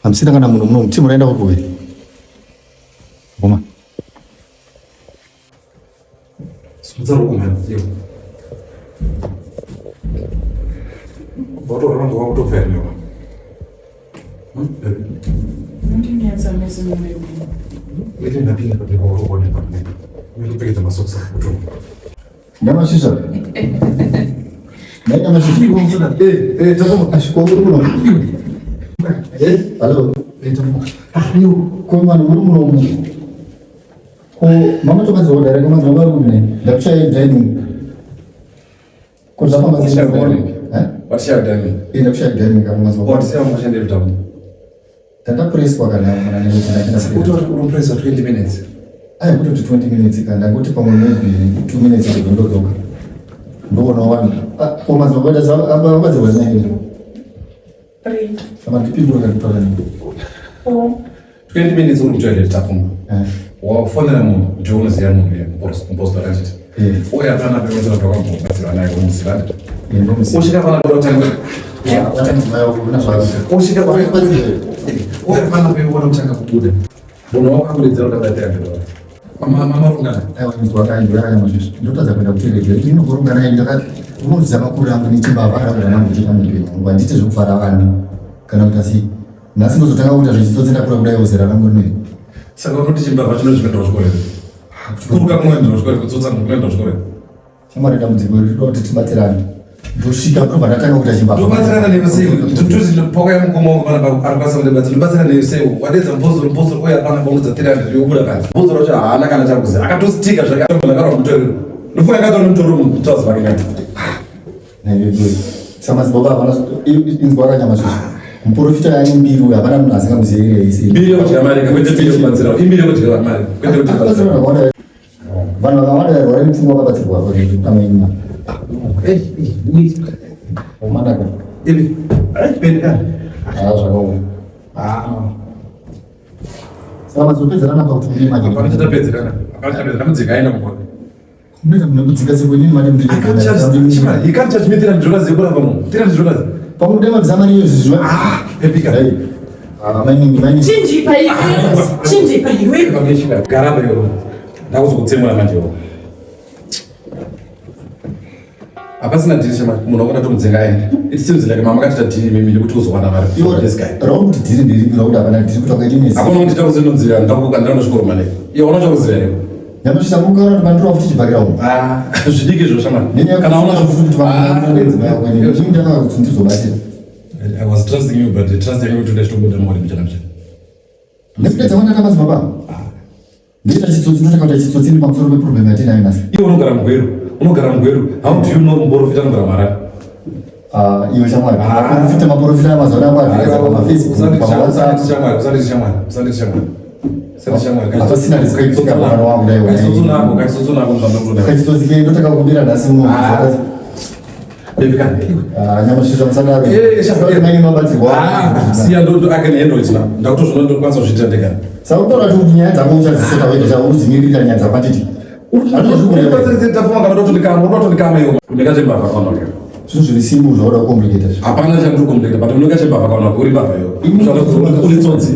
Hamusina kana munhu muno muti munoenda kupi? Ngoma. Simudza ruoko mhani iwe. Botoro rangu wakutobva here newe? Ndinetsa mese mumwe. Wete ndapinda padeko wakuona pamwe. Ndopfekedza masokisi akutoka. Ndamashisha. Naita mashisha. Eh, eh, tazama. Ashiko uri kuno. Eh, hello. Eh, tazama. Ko mwana muri munomu. Ko mama tobatsirwa kudare ko madzibaba vari kupi ndakushaya dining. Ko zvafamba sei? Eh? Watishaya dining. Eh, ndakushaya dining kama madzibaba. Watishaya mushande vitamu. Ndakapreswa kana kana nekuti Utori unopreswa 20 minutes. Ai kutoti 20 minutes kana ndangoti pamwe maybe 2 minutes kuti ndodzoka. Ndoona wani. Ah, ko madzibaba vabatsirwa sei nini? 3. Sama ndipindura kana kutaura nini. 4. 20 minutes uri kutoilet tafuma. Eh. Wafonera munhu ndiwe unoziva munhu uya mupostori achiti. Eh. Uya pana pekuti wakambobatsirwa naye unomuziva nditi. Eh, ndomuziva. Usvika pana pekutanga. Usvika uya pana pekuona kutanga kubuda. Munhu wakakuridza kuti abatsira ndiro. Mama mama rungana. Aiwa inzwa kainzwa yakanyamazvizvi ndotadza kuenda kuterevheri inokurunga naye ndakati unoziva makuru angu nechimbavha rangu ranambochita muupenyu hwangu handiite zvekufara vanhu kana kuti asi nhasi ndozotanga kuita zvechitsotsi ndakura kudai zera rangu rineri Saka unoti chimbavha chinozvikuenda kuchikoro here? Kuruka kunoenda kuchikoro, kutsotsa kunoenda kuchikoro here? Shamwari dambudziko iri rinoda kuti tibatsirane. Ndosvika ndobva ndatanga kuita chimbavha. Ndobatsirana newe sei? Ndototi pakauya mukoma wangu panapa ari kukwanisa kundibatsira. Ndobatsirana newe sei? Wadedza mupostori, mupostori uya panapa unodza 300 yobuda panze. Mupostori wacho haana kana chakuziva. Akatostika zvake akatorwa mutoriro. Ndofunga akatorwa mutoriro mutauzi vake kani. Samadzibaba havana inzwa kanyama zvizvi. Muporofita yaani mbiri uyu hapana munhu asingamuzivi area yese. Mbiri yekudya mari kwete mbiri yekubatsira. Imbiri yekudya mari kwete kuti batsira. Vanhu vakawanda vairwara nepfungwa vakabatsirwa pamwe nyuma. Umanaka. Ibi. Ai beni ka. Ah zvakaoma. Ah. Saka mazopedzerana pakuti kudii manje? Hapana chatapedzerana. Hapana chatapedzerana mudzika aenda mukona. Munoita munhu sekwenini mari I can't charge. Chima, you can't charge me $300 yekurapa munhu. $300. Pamunoda mabvisa mari iyo zviziva. Ah, epika. Ah, mainini, mainini. Chinjipa iwe. Chinjipa iwe. Pameshika. Gara pa iwe. Ndakuzokutsemura manje iwe. Hapasina dhiri chema munhu wakuda tomudzinga aende. It seems like mama akatita dhiri mimi nekuti uzowana mari from this guy. Rauri kuti dhiri ndiripi rakuti hapana dhiri kuti wakaita nezi. Hakuna kuti takuzinonzira ndakuka ndinoda chikoro mane. Iwe unocha kuziva here? Nyamushisa mukaona kuti mandiro futi chibhakira umu. Ah, zvidiki izvo shamani. Nenyaya Kana una futi kuti vanhu vanoedza kwene. Ndini ndakanga kuti ndizobatsira. I was trusting you but the trust yangu kuti ndachitobuda mari mbichana mbichana. Nekupedza kwandaka madzibaba. Ndoita chitsotsi ndotanga kuita chitsotsi ndi pamusoro peproblem yatinayo nhasi. Iwe unogara mugweru. Unogara mugweru. How do you know muporofita anogara marara? Ah, iwe shamwari. Maporofita maporofita mazuva ano akuadvertisa pamafacebook, pamawhatsapp. Shamwari, usanditi shamwari, usanditi shamwari. Usanditi shamwari. Hapasina respect kamwana wangu dai wewe. Kaitsotso nako, kaitsotso nako zvandinotoda. Kachitsotsi ke ndotanga kukumbira nhasi uno. Ah. Baby kani. Ah, nyamushisa musadaro. Eh, shamwari. Mai mabatsirwa. Ah, siya ndo I can handle it now. Ndakutozvona ndokwanisa kuzviitira ndega. Saka utaura kuti nyaya dzako uchadziseta wega chako udzimirira nyaya dzako handiti. Zvinhu zviri simple zvauda kucomplicate izvi. Hapana chandiri kucomplicate but unonga chembavha kaona uri mbavha iwe. Uri tsotsi.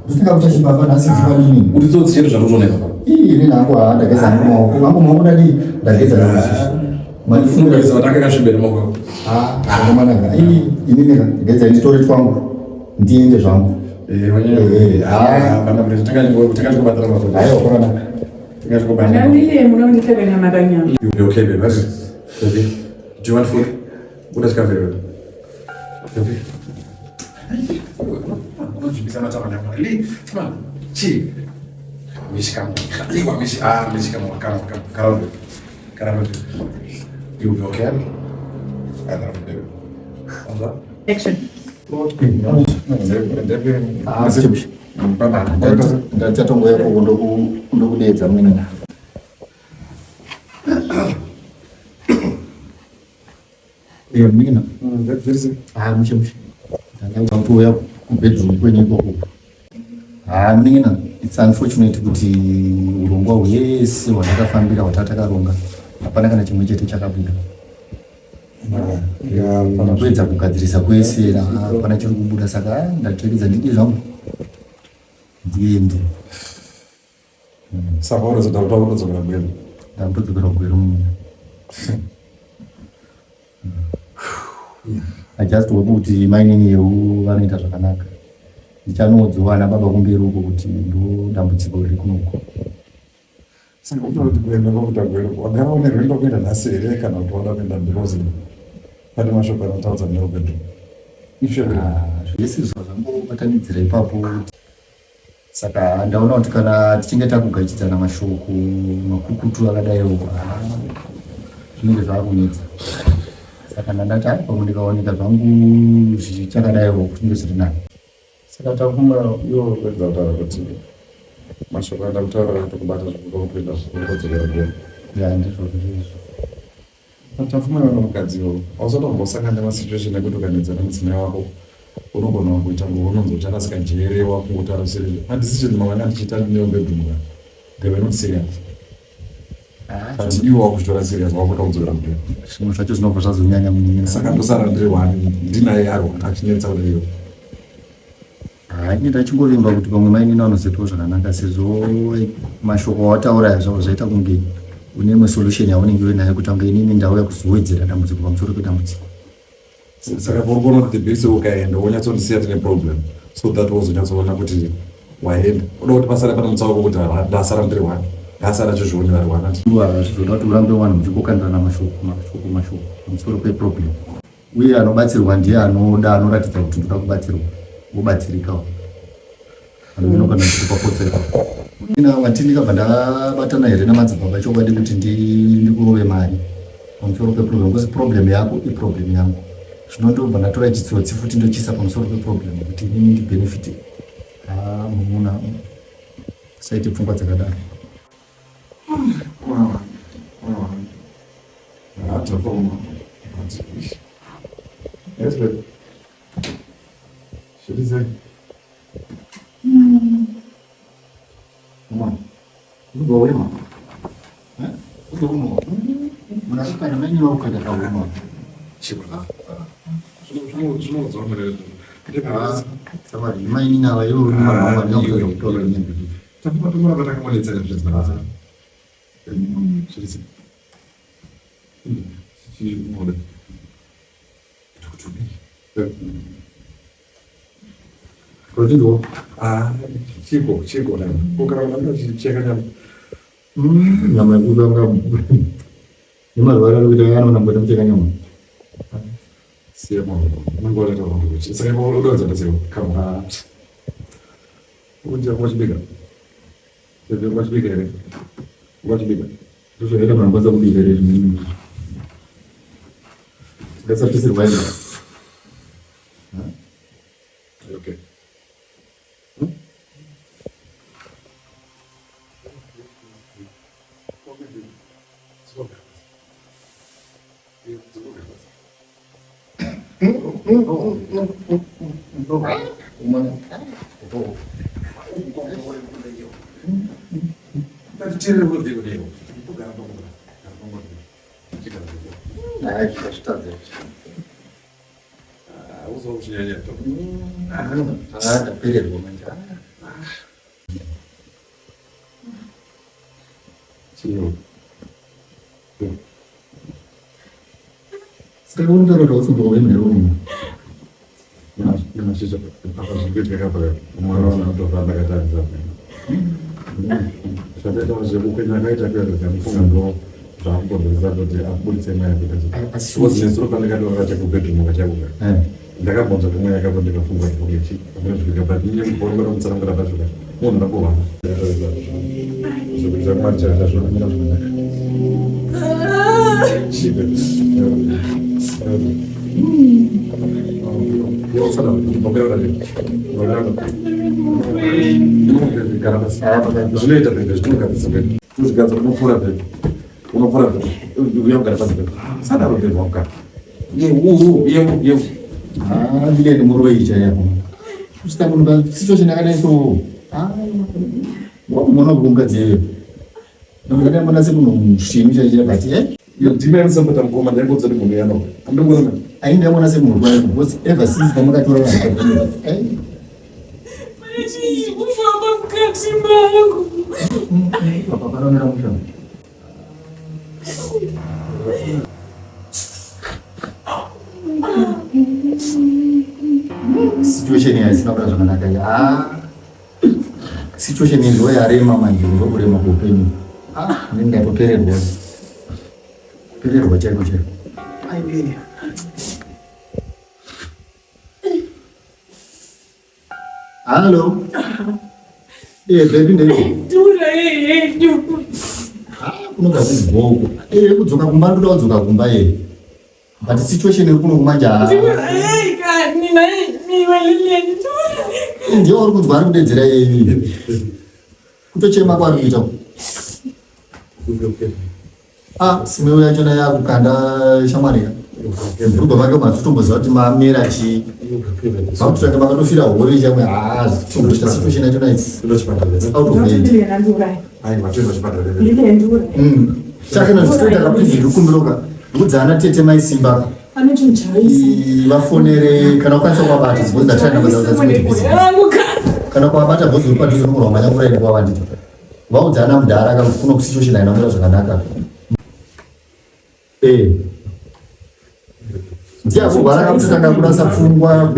Ndotanga kuita chimbavha nhasi zuva nini? Uri tsotsi chete zvakutooneka. Ii ini nangu haa ndageza hangu maoko. Hangu maoko ndadii? Ndageza nangu izvizvi. Mandifunga Unogeza kuti akakasvibira maoko ako. Ah, akomanaka. Ii inini ka ndageza nditore twangu ndiende zvangu. Eh, wanyanya. Eh, ah. Hapana kuti takandikubatsira maoko. Aiwa kwakanaka. Takandikubatsira. Ndandile munonditeka nyama kanyama. You'll be okay, babe. That's it. Baby, do you want food? What does coffee do? Baby. Unojibisa matama nyama. Li, come on. Chi. Mishika mo. Liwa mishi. Ah, mishika mo. Come on, come. Come on. Come on. You'll be okay. I love you, baby. Action. Ah, Ndachatongoya koko ndokudeedza mwina. Iyo mwina. Ah, mushe mushe. Ndanga kutouya kubedroom kwenyu ikoko. Ah, munin'ina, it's unfortunate kuti urongwa hwese hwandakafambira hwatakaronga hapana kana chimwe chete chakabuda. Ndikuedza kugadzirisa kwese, hapana chiri kubuda, saka ndatoedza ndidi zvangu ndiende. Saka unozoda kuti wakutodzokera Gweru? Ndakutodzokera Gweru muno. I just hope kuti mainini Yeu vanoita zvakanaka. Ndichanodzowana baba kumberi uko kuti ndo dambudziko riri kunoko. Saka unoda kuti kuenda kwakuita Gweru, wagara une rwendo kuenda nhasi here kana kuti wada kuenda because pane mashoko anotaudza neubedroom. Ishe ah, zvese zvazvangobatanidzira ipapo. Saka ndaona kuti kana tichinge takugachidzana mashoko makukutu akadaiwo ah, zvinenge zvakunetsa. Saka ndandati hai pamwe ndikaoneka zvangu zvichakadaiwo zvinenge zviri nani. Saka takuma iwo kuedza kutaura kuti mashoko andakutaura atokubata zvekuda kutoenda kukodzokera Gweru. Ya ndizvo zviri izvo. Tapfuma iwe nomukadzi iwe hausati wambosangana nemasituation ekuti ukanetsana nemudzimai wako unogona kuita ngo unonzi ucharasika njere wakungotaura zvisiri madecision mamwe anga ndichiita newe bedroom ka they were not serious but iwe wakuchitora serious wakuda kudzokera kumberi Zvimwe zvacho zvinobva zvazonyanya munyina. Saka ndosara ndiri one ndinaye ari achinetsa kudai iwe. Hai, ndachingovimba kuti pamwe mainini vanozoitawo zvakanaka sezvo mashoko awataura aya zvabva zvaita kunge une imwe solution yaunenge uinayo kuti ange inini ndauya kuzowedzera dambudziko pamusoro pedambudziko. Saka uri kuona kuti the best ukaenda wonyatsondisiya tine problem so that wozonyatsoona kuti waenda uda kuti pasare pane mutsauko kuti ndasara ndiri one ndasara chizvioni vari one. Zvizoda kuti urambe wanhu muchingokandirana mashoko mashoko mashoko pamusoro peproblem. Uye anobatsirwa ndiye anoda anoratidza kuti ndoda kubatsirwa wobatsirikawo. Ameno kana ndikupapotsa ipapo. Ina wati ndikabva ndabatana here namadzibaba chokwadi kuti ndikurove mari pamusoro peproblem because problem yako iproblem yangu. Zvino ndobva ndatora chitsotsi futi ndochiisa pamusoro peproblem kuti inini ndibenefite. Ah, mumuna saite pfungwa dzakadaro. Yes, babe. Shit is it? Come on. Kubva wema. Kubva uno. Munasukana menyu wakukanda kauma. Chibra. Samari, mainini ava ivo mama ndinokutoza kutora nyembe. Chiko, chiko, kugara cheka nyama. Nyama yekutanga nemarwara ari kuita anoona mboita kucheka nyama. Siya mwana. Unenge watoita kuti saka udonza ndasiya. Come on. Unja kwachibika. Bebe kwachibika here? Kwachibika. Ndozvakaita munhu anokwanisa kubika here zvinhu. Ngasapisirwa here? Okay. Ndapererwa manje. Saka uri kutaura kuti hausi kubva kwemhero uno. Ndakabvunza kumwe yakapo ndikafunga kuti okay chi amene zvika but inye mukoro mutsanangura pacho ka munhu ndakuwana zvekuita kumachata zvakamira zvakanaka chipe zvinoita bebe zvinogadzisa bebe kuzvigadza unopfuura bebe unopfuura bebe uya kugara pasi bebe sadaro bebe wakugara Yewu, yewu, yewu. Ah, ndine ndimurove icha yako. Kusvika munhu pa situation yakadai so. Ah, wakumona kumukadzi iyoyo. Ndakadai mbona semunhu musvinu chaicho but eh. Iyo ndima yamusapota mukoma ndaingodza kuti munhu yano. Andongona. Ayi ndamuona semunhu kwayo because ever since pamakatora vanhu. Ai. Pane chii chiri kufamba mukati mangu? Papa panomira musha. Situation iyi haisina kuda zvakanaka iyi. Ah. Situation iyi ndo yarema manje ndokurema kweupenyu. Ah, ndinenge ndatopererwa. Pererwa chaiko chaiko. Aiwe. Hello. Eh, baby ndei. Ndura yenyu. Ah, kunoga kugogo. Eh, kudzoka kumba ndoda kudzoka kumba eh. But situation iri kuno kumanje ah. Ndura yei kani nai miwe lileni. Ndura. Ndiye uri kunzwa ari kudedzera yeye. Kutochema kwaari kuita. Ah, simeu yachona yakukanda shamwari ka. Rubva vake mazitomboziva kuti mamera chii. Vakutsvaka vakatofira hove chamwe. Ah, zvitomboita situation yachona it's out of hand. Lileni ndura. Lileni ndura. Saka kana zvichitoita ka please ndikumbira ndikudza ana tete mai Simba Ane chinhu chaisa. Vafonere kana ukwanisa kuvabata because ndatira namba dzavo dzadzimwe business. Yangu kana. Kana kuvabata because uri padhuze unogona kumhanya kuraini kwavanditi. Vaudza ana mudhara ka kuno kusituation haina kumira zvakanaka. Eh. Ndiye akurwara kakutotanga kurasa pfungwa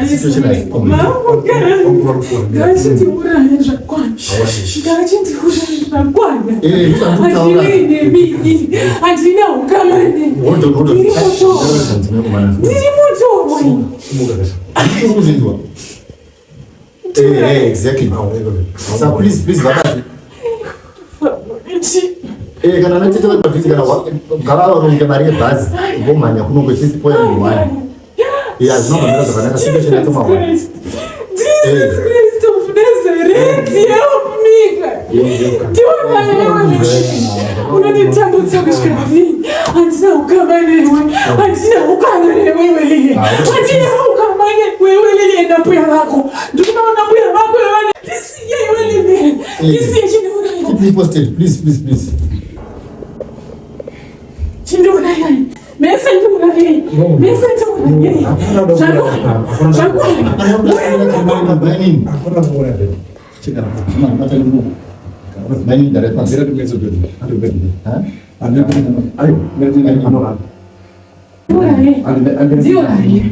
situation haisi complete. Mangu kana. Ngachindiuraya zvakwana. Ngachindiuraya zvakwana. Eh, ndozvandikutaura. Handina nemi. Handina ukama nemi. Hold on, hold on. Ndiri mutorwa. Ndiri mutorwa. Uri kuzvinzwa? Eh, eh, exactly. So please, please vabate. Eh, kana ana tete vari padhuze kana ngavaronge mari yebhazi vomhanya kuno at least point one. Yeah, zvinomhanyira zvakanaka situation yacho mahwani. Jesus Christ of Nazareth, help me. Unonditambudza kusvika kudii? Handina ukama newe, handina ukama newe iwe. Handina ukama newe iwe Lilian nambuya vako. Ndikunaona mbuya vako iwe. Ndisiye iwe Lilian. Ndisiye chindiuraya. Keep me posted, please, please, please. Chindiurayai. Mese ndiurayai. Mese ndiurayai. Zvakwana. Zvakwana. Mainini. Mainini ndare pasi. Ha? Ndiurayai. Ndiurayai.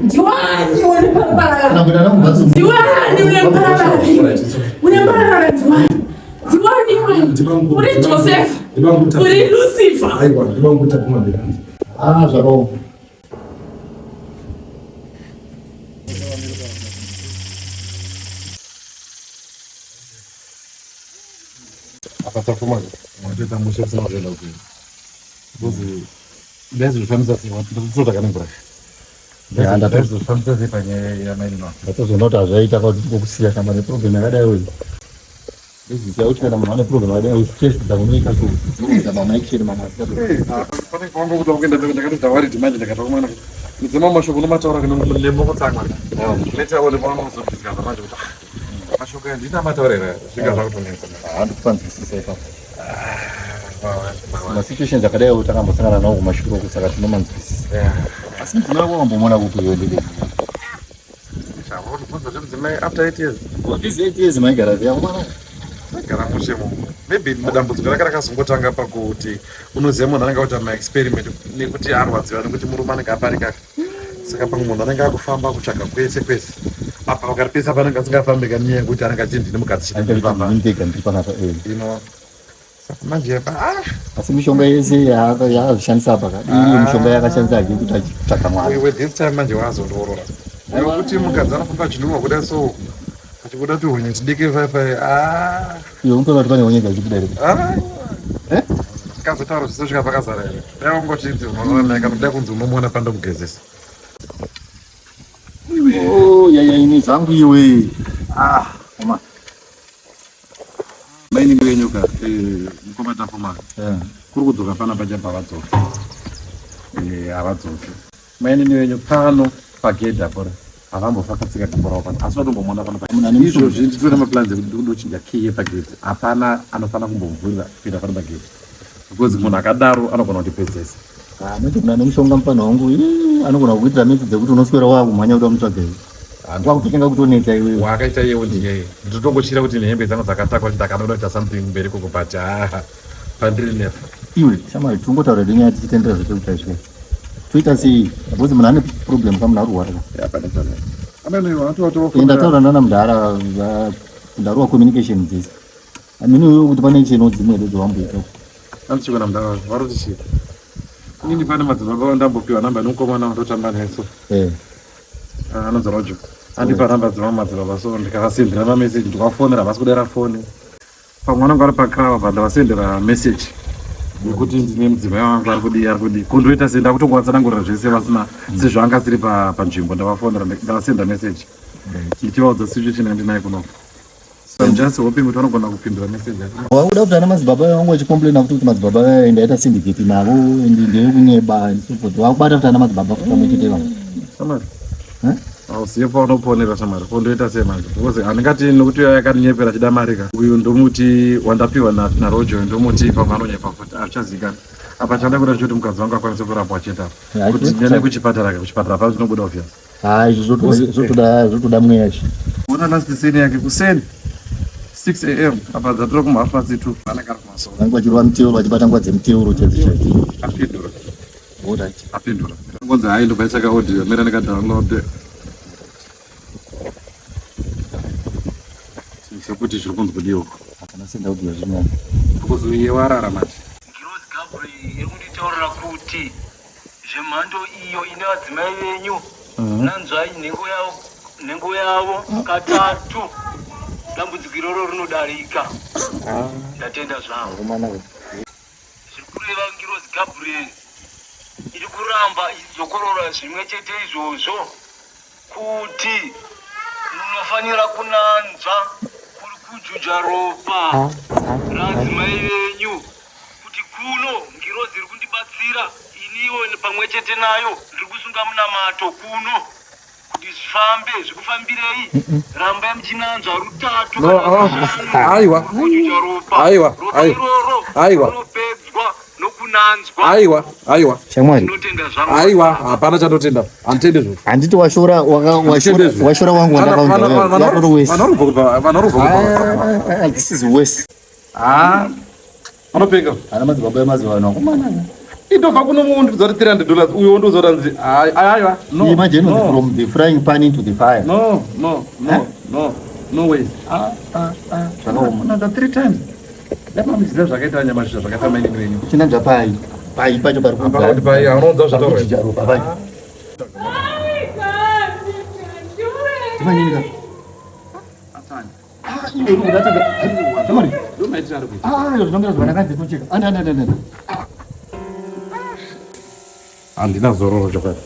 Ndiwani une parapara. Kana kuenda nakumbatso. Ndiwani une parapara. Une parapara ndiwani. Ndiwani iwe. Uri Joseph. Uri Lucifer. Ah, zvakaoma. Apa tafuma watoita mushe kusina kuzoenda kupi because ndaizozvifambisa sei ndatotsota kana mvura Ya, ndaizozvifambisa sei panyaya yamainino Ndatozoona kuti hazvaita kwakuti tikokusiya kana neproblem yakadai uyu. Ndoziziva kuti kana munhu ane problem yakadai stress dzakunoita so dzinoita mamwe action mamwe asikato. pane kwanga kuda kuenda ndakatoita worried manje ndakatakumana mudzima mashoko unomataura nemokotsamwa letawo nepaunozobhisikana manje kuti mashoko aya ndina mataura here zvinga zvakutonetsa Handikupanzwisisa ipapo. Masituations akadai takambosangana nawo kumashure uku saka tinomanzwisisa. Asi mudzimai wako wakambomona kupi iwe ndege? zvakutobvunza zvemudzimai after 8 years These 8 years maigara ziya mwana. agara mushe mu maybe dambudziko rake rakazongotanga pakuti unoziva munhu anenge akuita maexperiment nekuti arwadziwa nekuti murume anenge aparika saka pamwe munhu anenge akufamba kutsvaga kwese kwese apa pakaripesa panenge asingafambika nenyaya yekuti anenge achinzi nemukadzi chitofamba Ndega ndiri panapa eh. you know saka manje apa ah Asi mishonga yese yaakazvishandisa apa ka. Iyo mishonga yakashandisa hake kuti achitsvaga mwana. wewe this time manje waazondoorora nekuti mukadzi anofamba achinhuhwa kuda so achibuda tuhonye tudiki faifai ah Iwe unotoona kuti pane honye dzachibuda here? ah Eh? kazotaura zvisosvika pakazara here dai wangochinzi unorara naye kana dai kunzi unomuona pandomugezesa Oh, ya ya ini zangu iwe. Ah, mama. mainini wenyu ka mukoma tafuma Eh. kuri kudzoka pana pachabva vadzoka havadzoki mainini wenyu pano pagedhi apora havambofa katsika gumbo ravo pano asi vatombomona pano Munhu ane mushonga. izvozvi nditori nemaplans ekuti ndikundochinja key yepagedhi hapana anofanira kumbomvurira kupinda pano pagedhi because munhu akadaro anogona kutipedzesa. Ah, manje kuna nemushonga mufana wangu ii, anogona kukuitira metsi dzekuti unoswera wakumhanya kuti wamutsvaga iwe. Wakutotenga kutonetsa iwewe. Wakaita iyewo ndiyeye. Ndinotongotyira kuti nehembe dzangu dzakatakwa kuti ndakanoda kuita something mberi koko but haa pandiri nefa. Iwe shamwari tiringotaura hedu nyaya tichitendera zvete kuti aizve. Toita sei? Because munhu ane problem ka munhu ari kurwara ka. Ndataura nana mudhara ndaruwa communication dzese. Amene iwewe kuti pane cheno dzimwe here dzawamboita. Hanzi chiko namudhara vari kuti chii? Inini pane madzibaba vandambopiwa namba nemukomana wandotamba naye so. Eh. Ah, anonzi Rojo. Andipa namba dzemamwe madzibaba so ndikavasendera mameseji ndikavafonera havasi kudaira foni. Pamwe vanenge vari pakrawa but ndavasendera message yekuti ndine mudzimai wangu ari kudii ari kudii kundoita sei ndakutongovatsanangurira zvese vasina sezvo anga asiri panzvimbo ndavafonera ndavasenda message ndichivaudza situation yandinayo kuno. So I'm just hoping kuti vanogona kupindura message yacho. Wakuda kuti ana madzibaba vangu vachicomplaina futi kuti madzibaba vaya ndaita syndicate navo and ndeyekunyeba and so forth. Wakubata kuti ana madzibaba futi pamwe chete vanhu. Shamwari. Eh? Hauzive paunoponera shamwari. Kondoita sei manje? Because handingati nokuti uyo akandinyepera achida mari ka. Uyu ndomuti wandapiwa na naRojo ndomuti pamwe anonyepa futi hazvichazivikanwi. Apa chanda kuda choti mukadzi wangu akwanise kurapwa chete apa. Kuti ndiende kuchipatara ka kuchipatara pano zvinobuda obvious. Haa izvi zvotoda zvotoda mweya izvi. Ona last scene yake kuseni 6 am apa dzatora kuma half past 2 anenge ari kumasoro. Vanenge vachirova miteuro vachibata nguva dzemuteuro chaidzo chaidzo. Apindura. Alright. Apindura. Ngonzi hayi ndobva chaka audio mira ndika download. Sekuti zviri kunzi kudii uko. Kana senda audio zvino. Because iye warara manje. Ngirozi Gabriel iri kunditaurira kuti Zvemhando iyo ine vadzimai venyu nanzvai nhengo yavo nhengo yavo katatu dambudziko iroro rinodarika. Ndatenda zvangu. Vakomana we. Zviri kureva ngirozi Gabriel iri kuramba ichidzokorora zvimwe chete izvozvo kuti munofanira kunanzva kuri kujuja ropa radzimai venyu kuti kuno ngirozi iri kundibatsira iniwo pamwe chete nayo ndiri kusunga munamato kuno kuti zvifambe zvikufambirei rambai muchinanzva rutatu No, oh, aiwa. kujuja ropa Aiwa, ropa aiwa. iroro Aiwa. rinopedzwa nokunanzwa Aiwa, aiwa. Shamwari. ndinotenda zvangu Aiwa, hapana chandotenda. Handitendi izvozvo. Handiti washora waka washora Handitendi washora wangu wandakaunza wewe. Yatori worse. Vanorubva kubva vanorubva kubva. Ah, ah, ah, this is worse. Ah. Anopenga. Ana madzibaba emazuva ano akomana. Indobva kuno munhu kuti 300 dollars uyo wondoudza kuti anzi aiwa no. Iyi manje inonzi no. from the frying pan into the fire. No, no, no, no. No way. Ah, ah, ah. Zvakaoma. Unoda 3 times. Dai muchiziva zvakaita nyamashizha zvakaita mainini venyu. Chinanzva pai. Pai pacho pari kunza. Apa kuti pai anoudza zvataura. Kuchinja ropa pacho. Timanini ka? Ah, iwe uri kudatanga. Shamwari. Ah, izvo zvinomira zvakanaka ndinocheka. Anda, anda, anda. Handina zororo chokwadi.